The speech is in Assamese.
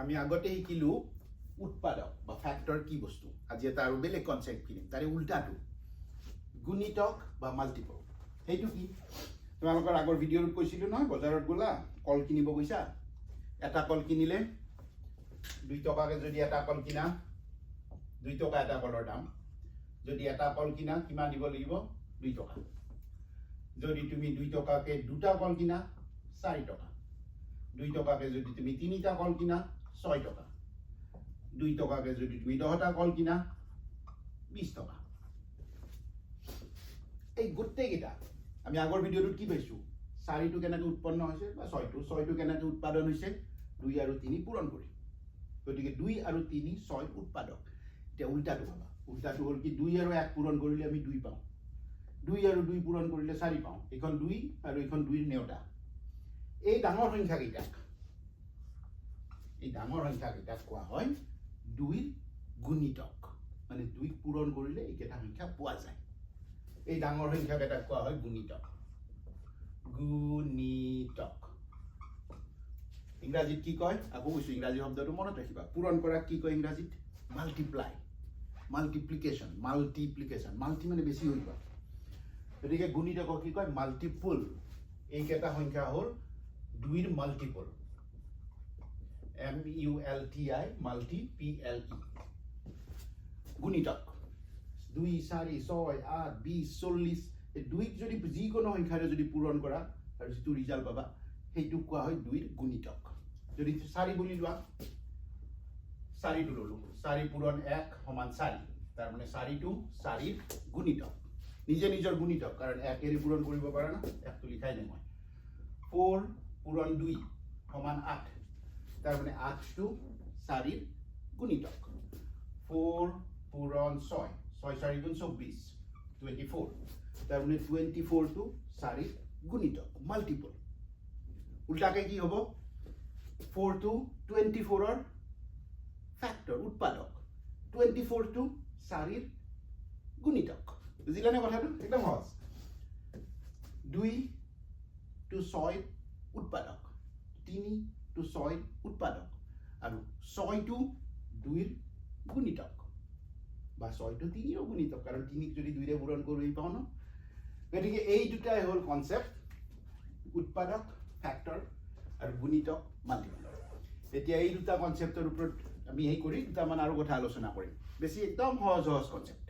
আমি আগতে শিকিলোঁ উৎপাদক বা ফেক্টৰ কি বস্তু। আজি এটা আৰু বেলেগ কনচেপ্ট কিনিম, তাৰে উল্টাটো, গুণিতক বা মাল্টিপল। সেইটো কি? তোমালোকৰ আগৰ ভিডিঅ'ত কৈছিলোঁ নহয়, বজাৰত গ'লা, কল কিনিব গৈছা, এটা কল কিনিলে 2 টকাকৈ। যদি এটা কল কিনা, 2 টকা এটা কলৰ দাম। যদি এটা কল কিনা, কিমান দিব লাগিব? 2 টকা। যদি তুমি 2 টকাকৈ দুটা কল কিনা, 4 টকা। 2 টকাকৈ যদি তুমি তিনিটা কল কিনা, 6 টকা। 2 টকাকৈ যদি তুমি 10টা কল কিনা, 20 টকা। এই গোটেইকেইটা আমি আগৰ ভিডিঅ'টোত কি পাইছোঁ? চাৰিটো কেনেকৈ উৎপন্ন হৈছে বা ছয়টো কেনেকৈ উৎপাদন হৈছে? দুই আৰু তিনি পূৰণ কৰি। গতিকে দুই আৰু তিনি ছয় উৎপাদক। এতিয়া উল্টাটো ভাবা। উল্টাটো হ'ল কি? দুই আৰু এক পূৰণ কৰিলে আমি দুই পাওঁ, দুই আৰু দুই পূৰণ কৰিলে চাৰি পাওঁ। এইখন দুই আৰু এইখন দুইৰ নেওতা। এই ডাঙৰ সংখ্যাকেইটাক কোৱা হয় দুইৰ গুণিতক। মানে দুইক পূৰণ কৰিলে এইকেইটা সংখ্যা পোৱা যায়। এই ডাঙৰ সংখ্যাকেইটাক কোৱা হয় গুণিতক। গুণিতক ইংৰাজীত কি কয়? আকৌ কৈছোঁ, ইংৰাজী শব্দটো মনত ৰাখিবা। পূৰণ কৰাক কি কয় ইংৰাজীত? Multiply, multiplication. মাল্টিপ্লিকেশ্যন, মাল্টি মানে বেছি হৈ যোৱা। গতিকে গুণিতকক কি কয়? মাল্টিপুল। এইকেইটা সংখ্যা হ'ল দুইৰ multiple. M U L T I multi, P L ই। গুণিতক দুই, চাৰি, ছয়, আঠ, 20, 40, এই দুইক যদি যিকোনো সংখ্যাৰে যদি পূৰণ কৰা আৰু যিটো ৰিজাল্ট পাবা, সেইটোক কোৱা হয় দুইৰ গুণিতক। যদি চাৰি বুলি লোৱা, চাৰিটো ল'লোঁ, চাৰি পূৰণ এক সমান চাৰি। তাৰমানে চাৰিটো চাৰিৰ গুণিতক, নিজে নিজৰ গুণিতক, কাৰণ একেৰে পূৰণ কৰিব পাৰা না। একটো লিখাই নাই মই। 4 পূৰণ দুই সমান 8। তাৰমানে আঠটো চাৰিৰ গুণিতক। 4 পূৰণ ছয়, ছয় চাৰি গুণ 24, 24। তাৰমানে 24টো চাৰিৰ গুণিতক, মাল্টিপল। উল্টাকে কি হ'ব? 4টো 24ৰ ফেক্টৰ, উৎপাদক। 24টো চাৰিৰ গুণিতক। বুজিলানে কথাটো? একদম সহজ। দুই টু ছয় উৎপাদক, তিনি টু ছয় উৎপাদক আৰু ছয়টো দুইৰ গুণিতক বা ছয়টো তিনিৰো গুণিতক, কাৰণ তিনিক যদি দুইৰে পূৰণ কৰোঁ, এই পাওঁ ন। গতিকে এই দুটাই হ'ল কনচেপ্ট, উৎপাদক ফেক্টৰ আৰু গুণিতক মাল্টিপল। এতিয়া এই দুটা কনচেপ্টৰ ওপৰত আমি সেই কৰি দুটামান আৰু কথা আলোচনা কৰিম। বেছি একদম সহজ সহজ কনচেপ্ট।